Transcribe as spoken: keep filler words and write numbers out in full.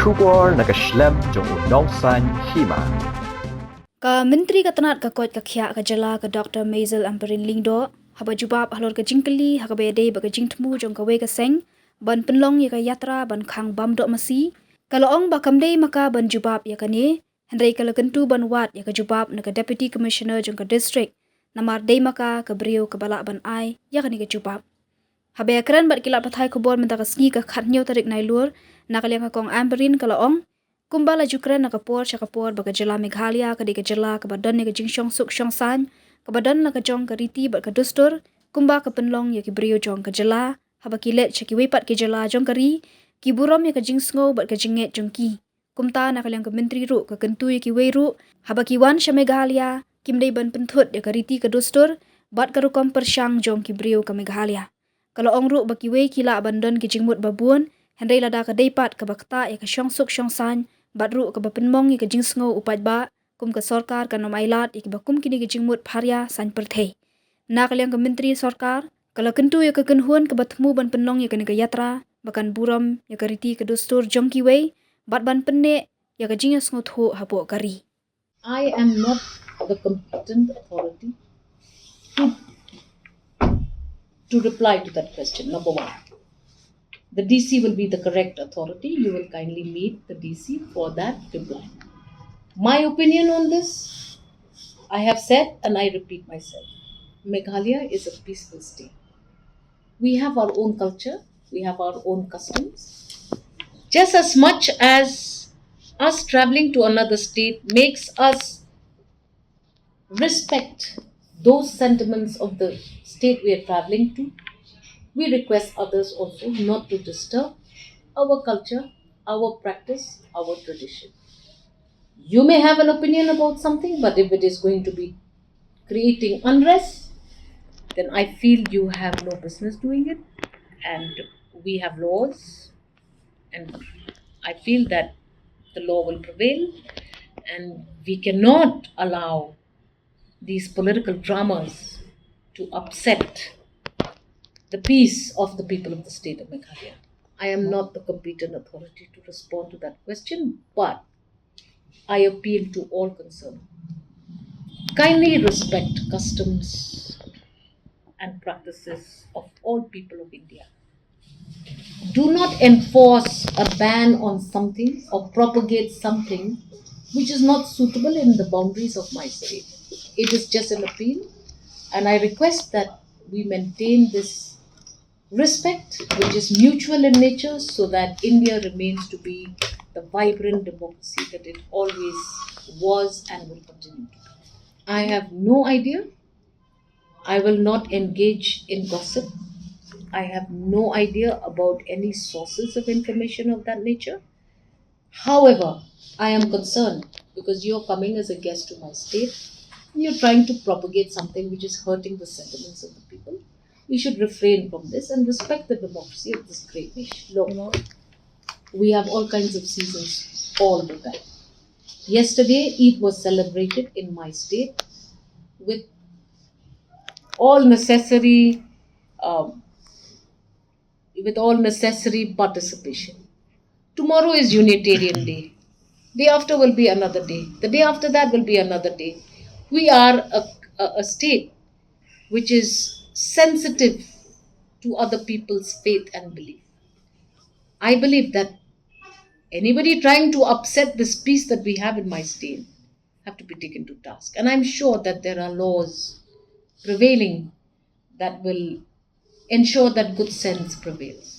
Khubor na ka shlem jong u nongsan hima. Ka Myntri ka tnat ka koit ka khiah ka jylla ka Doctor Maisel Ampareen Lyngdoh, haba jubab halor ka jingkylli ha kaba ïadei bad ka jingthmu jong kawei ka seng ban pynlong ïa ka yatra ban khang bam doh masi, ka la ong ba kam dei ma ka ban jubab ïa kane, hynrei ka la kyntu ban wad ïa ka jubab na ka Deputy Commissioner jong ka district, namar dei ma ka ka briew kaba lah ban ai ïa kane ka jubab. Haba ïakren bad ki lad pathai khubor mynta ka sngi ka khathynñiew tarik Nailur, na ka liang ka kong Ampareen ka la ong, kumba la ju kren na ka por sha ka por ba ka jylla Meghalaya ka dei ka jylla kaba don ïa ka jingshongsuk shongsaiñ, kaba don la ka jong ka riti bad ka dustur, kumba ka pynlong ïa ki briew jong ka jylla, haba ki leit sha kiwei pat ki jylla jong ka ri, ki burom ïa ka jingsngew bad ka jingngeit jong ki. Kumta na ka liang ka Myntri ruh ka kyntu ïa kiwei ruh, haba ki wan sha Meghalaya, kim dei ban pynthut ïa ka riti ka dustur bad ka rukom pyrshang jong ki briew ka Meghalaya. Ka la ong ruh ba kiwei ki lah ban don ki jingmut ba bun, hynrei lada ka dei pat kaba ktah ïa ka shongsuk shongsaiñ, bad ruh kaba pynmong ïa ka jingsngew u paidbah, kum ka sorkar kan ym ailad ïa kiba kum kine ki jingmut pharia saiñ pyrthei. Na ka liang ka Myntri Sorkar, ka la kyntu ïa ka kynhun kaba thmu ban pynlong ïa kane ka yatra, ba kan burom ïa ka riti ka dustur jong kiwei, bad ban pynneh ïa ka jingïasngewthuh hapoh ka ri. I am not the competent authority to, to reply to that question, number one. The D C will be the correct authority. You will kindly meet the D C for that reply. My opinion on this, I have said and I repeat myself, Meghalaya is a peaceful state. We have our own culture, we have our own customs. Just as much as us traveling to another state makes us respect those sentiments of the state we are traveling to, we request others also not to disturb our culture, our practice, our tradition. You may have an opinion about something, but if it is going to be creating unrest, then I feel you have no business doing it. And we have laws, and I feel that the law will prevail, and we cannot allow these political dramas to upset the peace of the people of the state of Meghalaya. I am not the competent authority to respond to that question, but I appeal to all concerned. Kindly respect customs and practices of all people of India. Do not enforce a ban on something or propagate something which is not suitable in the boundaries of my state. It is just an appeal, and I request that we maintain this respect, which is mutual in nature, so that India remains to be the vibrant democracy that it always was and will continue to be. I have no idea. I will not engage in gossip. I have no idea about any sources of information of that nature. However, I am concerned because you're coming as a guest to my state. You're trying to propagate something which is hurting the sentiments of the people. We should refrain from this and respect the democracy of this great nation. Look, we have all kinds of seasons all the time. Yesterday, Eid was celebrated in my state with all necessary, um, with all necessary participation. Tomorrow is Unitarian Day. Day after will be another day. The day after that will be another day. We are a, a, a state which is sensitive to other people's faith and belief. I believe that anybody trying to upset this peace that we have in my state have to be taken to task. And I'm sure that there are laws prevailing that will ensure that good sense prevails.